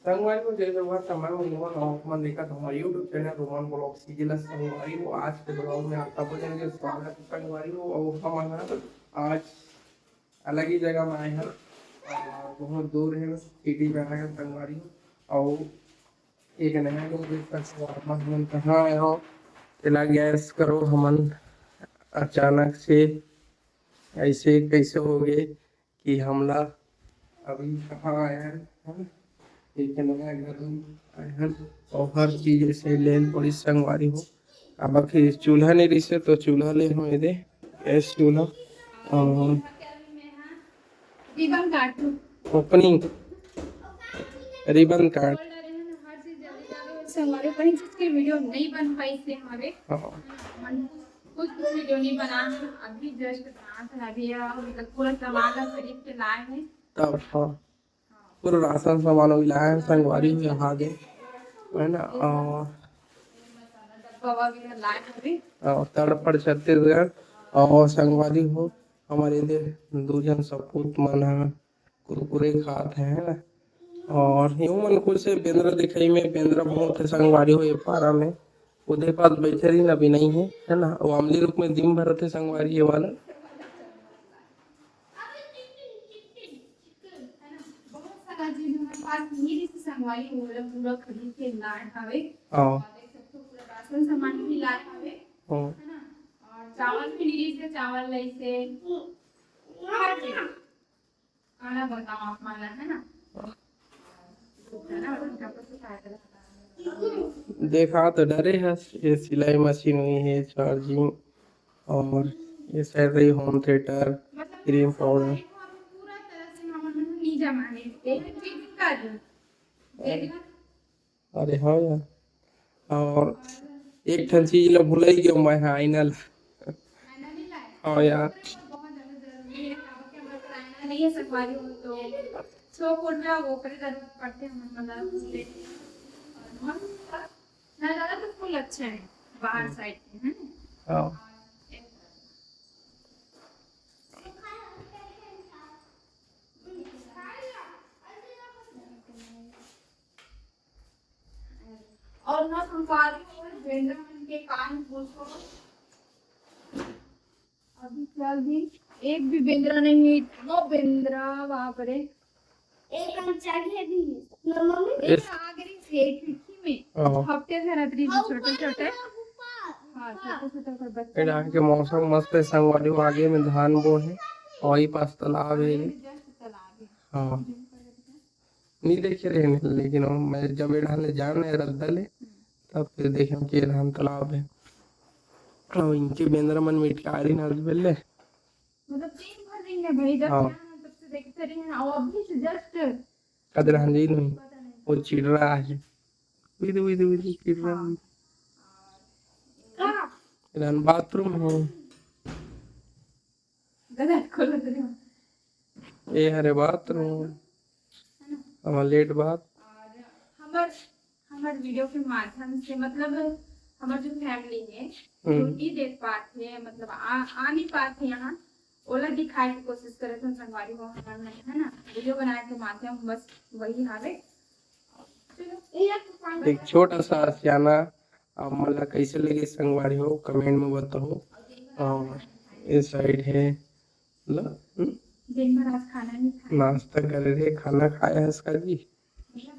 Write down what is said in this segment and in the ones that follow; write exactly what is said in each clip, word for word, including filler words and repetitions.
संगवारी हो, जय जोहार, त मैं हूं रोहन अउ आप मन देखत हव हमर YouTube channel Rohan blog CG ला। संगवारी हो, आज के ब्लॉग में आप सबो झन के स्वागत हे। संगवारी हो, अउ हमन ह आज अलग ही जगह में आए हन अउ बहुत दूर हे, सिटी में आए हन संगवारी हो। अउ एक नया लोग देख सकत हव, आप मन कहाँ आए हव, तेला गैस करो। हमन अचानक से ऐसे कैसे हो गए कि हमला अभी कहाँ आए हन, हैं? एक नया घर में आए हन अउ हर चीज ऐसे लेन पड़ी संगवारी हो। अब आखिर चूल्हा नहीं रहिसे तो चूल्हा ले हन एदे, गैस चूल्हा। अउ रिबन काट लूं। ओपनिंग रिबन काट। हर चीज जल्दी जल्दी हो, संगवारी, कहीं चीज के वीडियो नहीं बन पाई से हमारे। हाँ, मन कुछ कुछ वीडियो नहीं बना है, अभी जस्ट बनात है, अभी ये मतलब पूरा सामान ला खरीद के लाए हैं। तब हाँ, पूरा राशन सामान भी लाए हैं संगवारी हो, यहाँ दे, है ना। अउ डब्बा वगैरह लाए हैं अभी। अउ तड़पड़ छत्तीसगढ़ अउ संगवारी हो, हमारे इधर दू झन सपूत मन ह कुरकुरे खात हे, है ना। अउ यूं मन कुछ से बेंदरा दिखाई में, बेंदरा बहुत है संगवारी हो ये पारा में, उधे पास बैठे रही ना भी नहीं है, है ना। वो अमली रुख में दिम भरत है संगवारी ये वाला। बहुत सारा चीज हमारे पास नहीं रही से संगवारी हो, पूरा खरीद के लाए हवे। हाँ। देख सकते हो, पूरा राशन सामान भी लाए हवे, हाँ। है ना। और चावल भी नहीं रही से, चावल लाई से हर चीज। खाना बताओ आप माला, है ना। है ना, उनका पसंद आएगा। देखा तो डरे हस, ये सिलाई मशीन हुई है, चार्जिंग, और ये साइड रही होम थिएटर, क्रीम पाउडर। पूरा तरह से हम नहीं जमा है, एक चीज का जो देखना। अरे हाँ यार, और एक ठन चीज ला भुलाई गयो मैं, हाँ, आईना ला। आईना नहीं लाए। हाँ यार, बहुत ज्यादा जरूरी है, अब क्या हमारे पास आईना नहीं है, संगवारी हो तो शौक उठ रहा, वो करे जरूरत पड़ते हैं, हम मतलब इसलिए। और मस्त नजारा तो फुल अच्छा है बाहर साइड के, है ना। हाँ। और और ना संगवारी हो, बेंदरा मन के कान पूछो। अभी चल दी, एक भी बेंदरा नहीं है, इतना बेंदरा, बाप रे। एक हम चढ़े भी है। ना मम्मी, एक आगरी से खिड़की में हाँ। हफ्ते से रहत रही, छोटे छोटे। ऊपर। हाँ, छोटे छोटे ओकर बच्चे। ए डाहर के मौसम मस्त है संगवारी हो, आगे में धान बो है और ये पास तालाब है। जस्ट तालाब है। हाँ, नहीं देखे रहे हैं, लेकिन हम, मैं जब ये डाहर ले जान है रद्दा ले, तब फिर देखे कि ये धान तालाब है। और इनके बेंदरा मन मिटकारी नाच बेले। मतलब दिन भर दिन है भाई, जब हाँ। क्या हम तब से देखते रहे हैं, और अभी से जस्ट कद रहन जी नहीं, पता नहीं। वो चिड़रा है। विद विद विद चिड़रा। कहाँ? रहन बाथरूम है। गलत खोलत रहे हो। ये हरे बाथरूम। हमार लेट बाथ। और हमर हमर वीडियो के माध्यम से, मतलब हमर जो फैमिली है, जो हम्म। नहीं देख पात है, मतलब आ, आ नहीं पात है यहाँ, ओला दिखाए के कोशिश करत हन संगवारी हो हमन, है ना। वीडियो बनाए के माध्यम बस वही हावे। चलो, एक छोटा सा आशियाना, आप मन ला कैसे लगे संगवारी हो, कमेंट में बताओ। और इस साइड है ल-, हम्म, दिन भर आज खाना नहीं खाया। नाश्ता करे रहे, खाना खाया है इसका जी,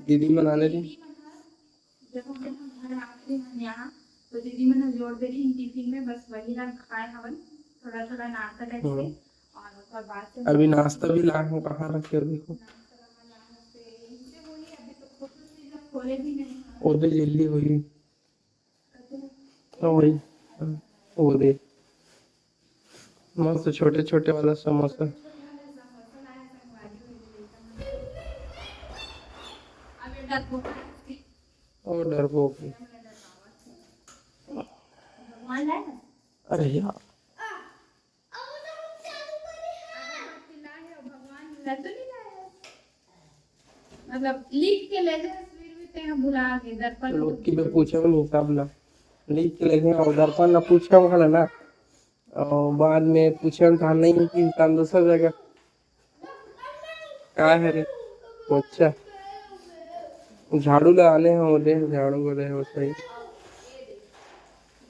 दीदी बनाने रही। जब हम यहाँ घर आते हैं यहाँ, तो दीदी मन जोड़ दे रही टिफिन में, बस वही ना खाए हवन, थोड़ा थोड़ा नाश्ता करके। हम्म। और उसके बाद से अभी नाश्ता भी लाए हूँ, कहाँ रखे हो देखो, नाश्ता वाला से इनसे बोली, अभी तो कुछ चीज़ खोले भी नहीं। ओदे जल्दी हुई। तो वही, वो दे मस्त छोटे छोटे वाला समोसा। और डरपोक। अरे यार, मतलब लिख के ले जा, फिर भी ते हम भुला गए दर्पण। लोग की मैं पूछे नहीं सब ला, लिख के लेके और दर्पण ला पूछे हम खड़ा ना, और बाद में पूछे हम कहा नहीं कि काम दूसरा जगह का है रे। अच्छा, झाड़ू ला आने हो दे, झाड़ू को दे, वो सही।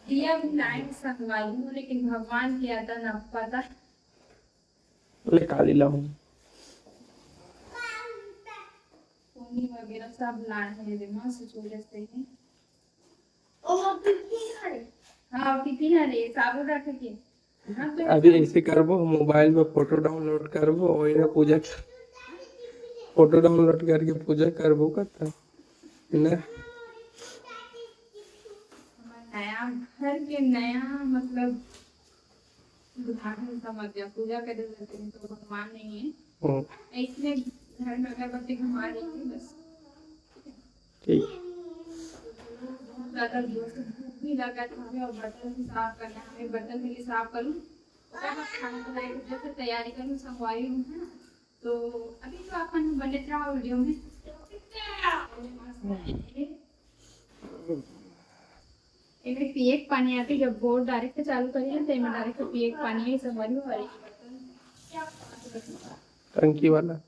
दिया भी लाइन संगवारी हो, लेकिन भगवान के आता ना पता। ले काली ला हूँ। पूनी वगैरह सब लाए हैं रे माँ, ससुर से ही। हाँ, कितनी है रे, साबुन रख के। हाँ, तो अभी ऐसे करबो, मोबाइल में फोटो डाउनलोड करबो, वही ना पूजा, फोटो डाउनलोड करके पूजा करबो करता ना। नया घर के नया मतलब उद्घाटन समझ जा, पूजा करे रहते हैं तो भगवान नहीं है। हम्म। इसलिए घर में अगरबत्ती घुमा रही थी बस। ठीक। बहुत ज्यादा जोर से भूख भी लगा था और बर्तन भी साफ करना है, बर्तन भी साफ करूँ, उसके बाद खाना बनाए के जैसे तैयारी करूँ, संगवारी हूँ, है ना। तो अभी तो अपन बने रहा वीडियो में। एमे पिए के पानी आती, जब बोर डायरेक्ट चालू करी ना, तो एमे डायरेक्ट पिए के पानी है, संगवारी हो। टंकी वाला।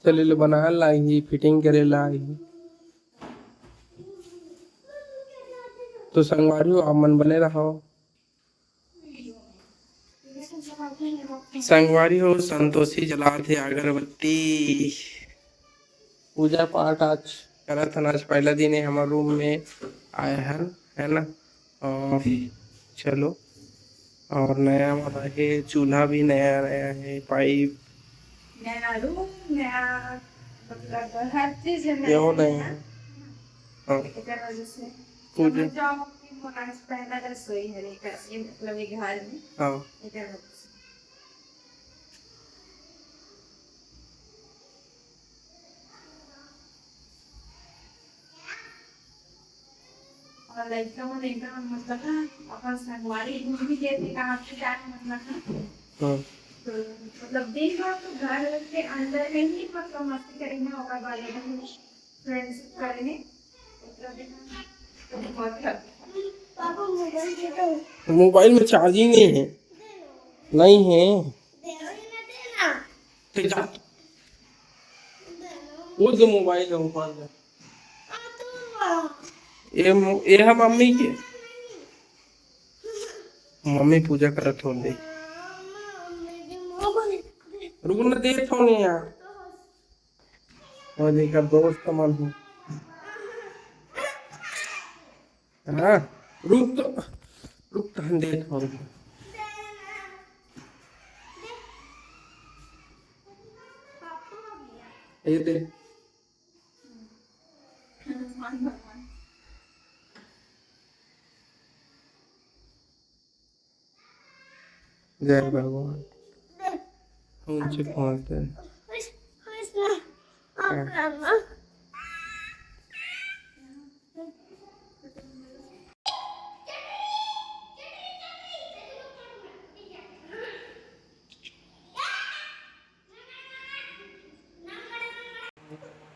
चले ले बनाए ला ही, फिटिंग करे ला ही। तो संगवारी हो, आप मन बने रहो। संगवारी हो, संतोषी जलात हे अगरबत्ती। पूजा पाठ आज करत हन, आज पहला दिन है हमारे रूम में आए हन, है ना। और चलो, और नया वाला है, चूल्हा भी नया नया है, पाइप नया, रूम नया, मतलब हर चीज नया ये हो है नया ना? है। हाँ। एकर वजह से पूजा। समझ जाओ कि मोर आज पहला रसोई है एकर, ये मतलब ये घर में। हाँ। एकर वजह से। और लइका मन एकदम मतलब ना अपन संगवारी घूम भी लेते कहाँ भी जाए मतलब ना। हाँ। तो मतलब दिन भर तो घर के अंदर में ही मतलब मस्ती करेंगे, ओकर बाद एकदम फ्रेंड्स करेंगे। मोबाइल में चार्जिंग नहीं है, नहीं है। तो जा, वो जो मोबाइल है वो मार दे। ये मो-, ये है मम्मी के। मम्मी पूजा करत हो दे। रुक ना, देत हो नहीं यार। और देखा दोस्त मन हो। हाँ, रुक तो, रुक तो हम देत हो। ये दे। जय भगवान। ऊंचे पहुंचते हैं।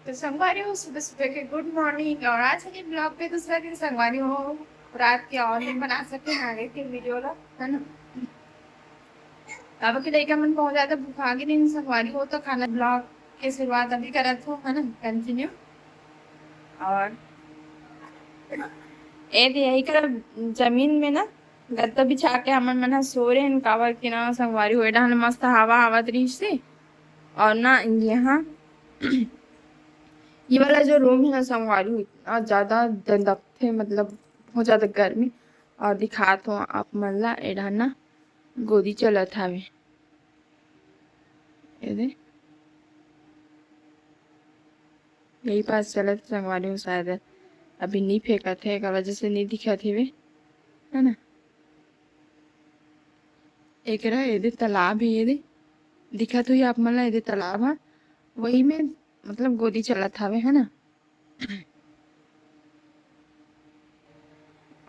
तो संगवारी हो, सुबह सुबह के गुड मॉर्निंग। और आज के ब्लॉग पे दूसरा दिन संगवारी हो, रात के और नहीं बना सके आगे के वीडियो ला, है ना। अब के लइका मन बहुत ज्यादा भुखा गे दिन संगवारी हो, तो खाना ब्लॉग के शुरुआत अभी करत हो, है ना, कंटिन्यू। और ए दे यही कर जमीन में ना गद्दा बिछा के हमन मन ह सो रहे हन, काबर के ना संगवारी हो, ए डहन मस्त हवा आवत रहिस हे। और ना यहाँ ये वाला जो रूम है ना संगवारी हो, इतना ज्यादा दंदकथे, मतलब बहुत ज्यादा गर्मी। और दिखात हो आप मन ला, ए डहन ना गोदी चलत हावे, ये दे। यही पास चलत संगवारी हो, शायद अभी नहीं फेंकत है, एकर वजह से नहीं दिखत हेवे, है ना। एकरा एदे तालाब है, एदे दिखत हुई आप मन ला, एदे तालाब है, वही में मतलब गोदी चलत हावे, है ना।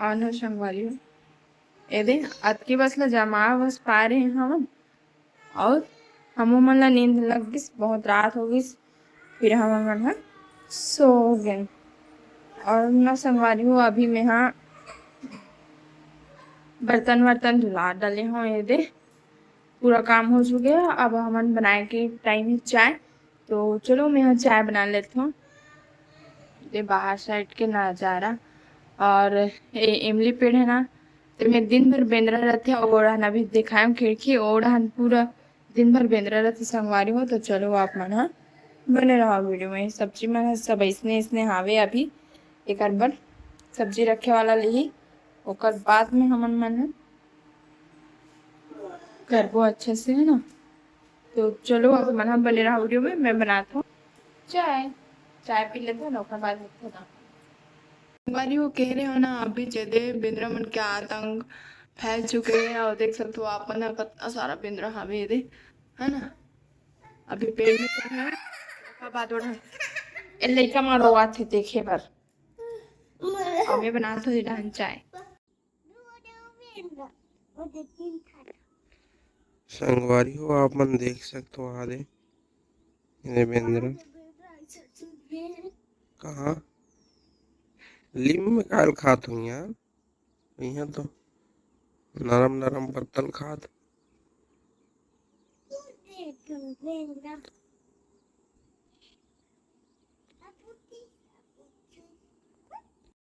आनो संगवारी हो, एदे अतकी बस ला जमा बस पा रहे हमन। और हमू मन ला नींद लग गिस, बहुत रात हो गिस, फिर हमन मन ह सो गेन। और ना संगवारी हो, अभी मैं हा बर्तन वर्तन धुला डाले हूँ, ये दे पूरा काम हो चुके है। अब हमन बनाए के टाइम है चाय, तो चलो, मैं यहाँ चाय बना लेता हूँ। ये बाहर साइड के नज़ारा। और ये इमली पेड़ है ना, तो मैं दिन भर बेंदरा रहते हैं। ओढ़ान अभी दिखाएम खिड़की, ओढ़ान पूरा दिन भर बेंदरा रहते संगवारी हो। तो चलो, आप मन ह बने रहो वीडियो में। सब्जी मन ह सब इसने इसने हावे अभी, एक बार सब्जी रखे वाला लिही, ओकर बाद में हमन मन ह करबो अच्छे से, है ना। तो चलो, आप मन ह बने रहो वीडियो में, मैं बनाता हूँ चाय। चाय पी लेते हैं ना, ओकर बाद देखते हैं ना। संगवारी हो, कह रहे हो ना, अभी जदे बेंदरा मन के आतंक फैल चुके हैं। और देख सकते हो आप मन ह, कितना सारा बेंदरा हावे ये दे, है ना। अभी पेड़ में चढ़ा है, ओकर बाद ओढ़ा। ए लइका मन रोवत हे देखे बर। अबे बनात हो डाहन चाय। संगवारी हो, आप मन देख सकते हो, आ दे, ये बेंदरा कहाँ लीम में काल खात हूँ यार। यहाँ तो नरम नरम पत्तल खात।